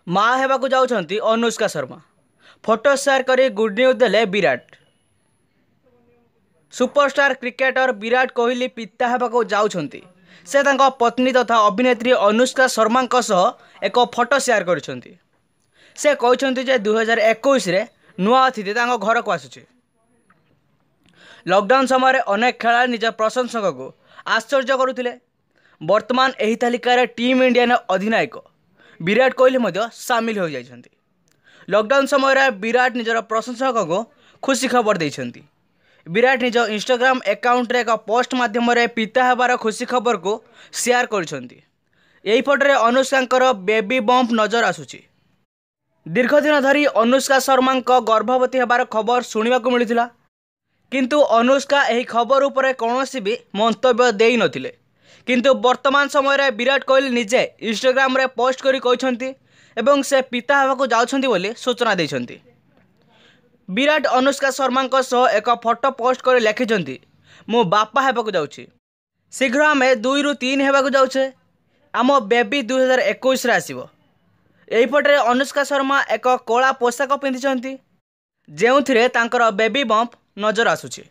ମା ହେବାକୁ ଯାଉଛନ୍ତି ଅନୁଷ୍କା ଶର୍ମା। ଫଟୋ ସେୟାର କରି ଗୁଡ୍ ନ୍ୟୁଜ୍ ଦେଲେ ବିରାଟ। ସୁପରଷ୍ଟାର କ୍ରିକେଟର ବିରାଟ କୋହଲି ପିତା ହେବାକୁ ଯାଉଛନ୍ତି। ସେ ତାଙ୍କ ପତ୍ନୀ ତଥା ଅଭିନେତ୍ରୀ ଅନୁଷ୍କା ଶର୍ମାଙ୍କ ସହ ଏକ ଫଟୋ ସେୟାର କରିଛନ୍ତି। ସେ କହିଛନ୍ତି ଯେ 2021ରେ ନୂଆ ଅତିଥି ତାଙ୍କ ଘରକୁ ଆସୁଛି। ଲକଡାଉନ୍ ସମୟରେ ଅନେକ ଖେଳାଳି ନିଜ ପ୍ରଶଂସକଙ୍କୁ ଆଶ୍ଚର୍ଯ୍ୟ କରୁଥିଲେ। ବର୍ତ୍ତମାନ ଏହି ତାଲିକାରେ ଟିମ୍ ଇଣ୍ଡିଆର ଅଧିନାୟକ ବିରାଟ କୋହଲି ମଧ୍ୟ ସାମିଲ ହୋଇଯାଇଛନ୍ତି। ଲକଡାଉନ୍ ସମୟରେ ବିରାଟ ନିଜର ପ୍ରଶଂସକଙ୍କୁ ଖୁସି ଖବର ଦେଇଛନ୍ତି। ବିରାଟ ନିଜ ଇନଷ୍ଟାଗ୍ରାମ ଆକାଉଣ୍ଟରେ ଏକ ପୋଷ୍ଟ ମାଧ୍ୟମରେ ପିତା ହେବାର ଖୁସି ଖବରକୁ ସେୟାର କରିଛନ୍ତି। ଏହି ଫଟୋରେ ଅନୁଷ୍କାଙ୍କର ବେବି ବମ୍ପ ନଜର ଆସୁଛି। ଦୀର୍ଘଦିନ ଧରି ଅନୁଷ୍କା ଶର୍ମାଙ୍କ ଗର୍ଭବତୀ ହେବାର ଖବର ଶୁଣିବାକୁ ମିଳିଥିଲା। କିନ୍ତୁ ଅନୁଷ୍କା ଏହି ଖବର ଉପରେ କୌଣସି ବି ମନ୍ତବ୍ୟ ଦେଇନଥିଲେ। କିନ୍ତୁ ବର୍ତ୍ତମାନ ସମୟରେ ବିରାଟ କୋହଲି ନିଜେ ଇନଷ୍ଟାଗ୍ରାମରେ ପୋଷ୍ଟ କରି କହିଛନ୍ତି ଏବଂ ସେ ପିତା ହେବାକୁ ଯାଉଛନ୍ତି ବୋଲି ସୂଚନା ଦେଇଛନ୍ତି। ବିରାଟ ଅନୁଷ୍କା ଶର୍ମାଙ୍କ ସହ ଏକ ଫଟୋ ପୋଷ୍ଟ କରି ଲେଖିଛନ୍ତି, ମୁଁ ବାପା ହେବାକୁ ଯାଉଛି। ଶୀଘ୍ର ଆମେ 2ରୁ 3 ହେବାକୁ ଯାଉଛେ। ଆମ ବେବି 2021ରେ ଆସିବ। ଏହି ଫଟୋରେ ଅନୁଷ୍କା ଶର୍ମା ଏକ କଳା ପୋଷାକ ପିନ୍ଧିଛନ୍ତି, ଯେଉଁଥିରେ ତାଙ୍କର ବେବି ବମ୍ପ ନଜର ଆସୁଛି।